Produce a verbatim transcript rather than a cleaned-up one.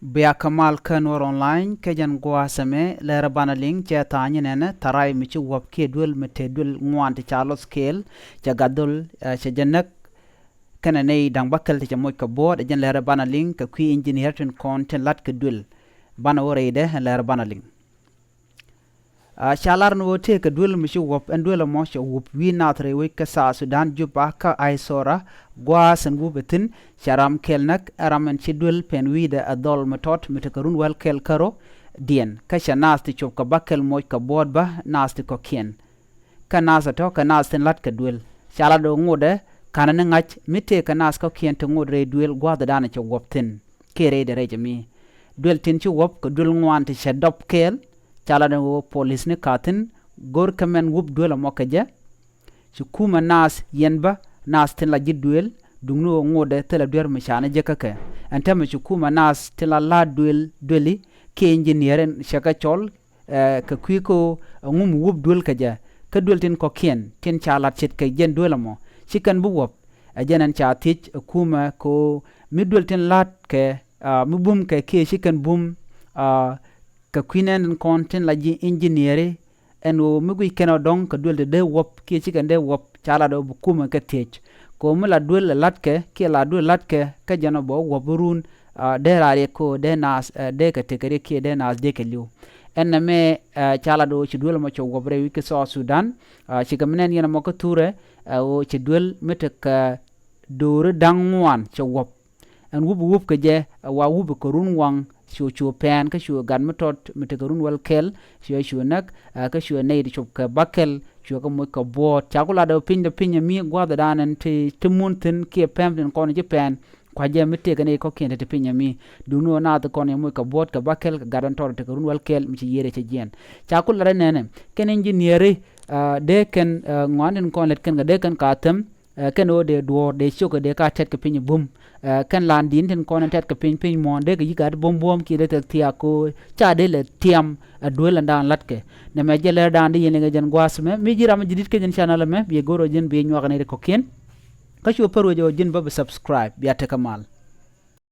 Bia kä mal kä Nuɔr Online kä jɛn gua̱a̱th ɛmɛ. Lɛr banɛ liŋ cɛ tha̱a̱ny nɛnɛ tharay mi ci wuɔ̱p kiɛ duel mi te duel ŋuan ti ca loth kɛɛl, cɛ gat dhol, eh, cɛ jɛ näk. Kɛnɛ nɛy da̱ŋ bäkɛl ti cɛ moc kɛ buɔ̱ɔ̱t, ɛ jɛn lɛr banɛ liŋ kɛ kui̱ engineer tin kɔn tin la̱t kɛ duel. Banɛ wä rɛydɛ ɛn lɛr banɛ liŋ. Ah, ca lar ni ɣöö tëëkɛ duel mi ci wuɔ̱p, ɛn duel ɛmɔ cɛ wup wi̱i̱ naath rɛy wec kä South Sudan, Juba kä Aisora, gua̱a̱th ɛn wup ɛ thi̱n. Cɛ ram kɛl näk, ɛ ram ɛn ci duel pɛn wi̱i̱dɛ ɛ dhɔl mi tɔt mi tekɛ run wäl kɛl kärɔ̱ diɛn. Kä cɛ naath ti cop kɛ bäkɛl moc kɛ buɔ̱ɔ̱t bä naath ti kɔ̱kiɛn. Kä naath ɛ tɔ̱ kɛ naath tin la̱t kɛ duel. Ca lat ɣöö ŋotdɛ ka̱nɛ ni ŋa̱c mi tëëkɛ naath kɔ̱kiɛn ti ŋot rɛy duel gua̱a̱thdan cɛ wuɔ̱p thi̱n. Kiɛ rɛydɛ rɛc ɛmi. Duel tin ci wuɔ̱p kɛ duel ŋuan ti cɛ dɔp kɛɛl. Ca lat ɣöö polisni ka̱thi̱n go̱r kɛ mɛn wup duel ɛmɔ kɛ jɛ. Ci kumɛ naath yɛn bä, naath tin la ji̱ duel, duŋni ɣöö ŋotdɛ thilɛ duer mi ca ni jek kä kɛ. Ɛn täämɛ ci kumɛ naath tin la la̱a̱t duel, dueli kiɛ engineer in cɛ kɛ cɔl, eh, kɛ kui̱ kä ɣöö ɛŋu mi wup duel kɛ jɛ. Kä duel tin kɔ̱kiɛn tin ca la̱t ce̱tkɛ jɛn duel ɛmɔ, ci kɛn bi wuɔ̱p. Ɛ jɛn ɛn ca thiec ɛ kumɛ kɛ ɣöö mi duel tin la̱a̱t kɛ, ah, mi bum kɛ kiɛ ci kɛn bum, ah, kɛ kui̱ nɛn tin kɔn tin la ji̱ engineeri, ɛn ɣöö mi guic kɛn ɔ dɔ̱ŋ kɛ duel ti dee wuɔ̱p kiɛ ci kɛn dee wuɔ̱p. Ca lat ɣöö bi kumɛ kɛ thiec kɛ ɣöö mi la duel ɛ la̱tkɛ kiɛ la duel la̱tkɛ, kä jɛn ɔ bɛ wuɔ̱p run, ah, dee raar yɛ kɛ ɣöö dee naath, eh, dee kɛ tekɛ riɛk kiɛ dee naath dee kɛ li̱w. Ɛn nɛmɛ, eh, ca lat ɣöö ci duel ɛmɔ cɛ wuɔ̱p rɛy wec kä South Sudan, ah, cikɛ mi nɛn yɛn ɛmɔ kä thurɛ, eh, ɣöö ci duel mi tekɛ do̱ri da̱ŋ ŋuan cɛ wuɔ̱p. Ɛn wup wup kɛ jɛ, ɛ wa wup kɛ run waŋ, cu cu pɛn kä cu gat mi tɔt mi tekɛ run wäl kɛl, cu cu näk, ɛ, kä cu nɛy ti cop kɛ bäkɛl, cu kɛ moc kɛ buɔ̱ɔ̱t. Ca ku lat ɛ piny dɛ piny ɛmi gua̱a̱thdan ɛn ti, ti mun thi̱n kiɛ pɛm tin kɔn ci pɛn. Kua̱c jɛ mi tëëkɛ nɛy kɔ̱kiɛn ti, ti piny ɛmi. Duŋni ɣöö naath kɔn yɛ moc kɛ buɔ̱ɔ̱t kɛ bäkɛl kɛ gat ɛn tɔt tekɛ run wäl kɛl mi ci yiëër ɛ cɛ jiɛn. Ca ku lat ɛ nɛnɛ kɛn engineeri, ɛ, dee kɛn, ɛ, ŋɔaani tin kɔn lät kɛn kɛ dee kɛn ka thɛm, ɛ, kɛn ɣöö dee duɔ̱ɔ̱r dee ciökɛ dee ka tɛt kɛ piny bum. Ɛ, kɛn lan di̱i̱n tin kɔn in tɛt kɛ piny piny muɔ̱ɔ̱n dee kɛ yi̱k gat buɔ̱m buɔ̱m kiɛ dee thil thiaak kɛ ɣöö ca dee lɛ tiam ɛ duel ɛn daan la̱tkɛ. Nɛmɛ jɛ lɛr daan di yɛn liŋɛ jɛn gua̱a̱th mɛ. Mi ji̱ ram mi ji̱ di̱t kä jɛn channel ɛmɛ, biɛ go̱r ɣöö ji̱n biɛ nyuak ɛ nɛy ti kɔ̱kiɛn. Kä cu pär wec ɣöö ji̱n bä bi subscribe, bia tekɛ mal.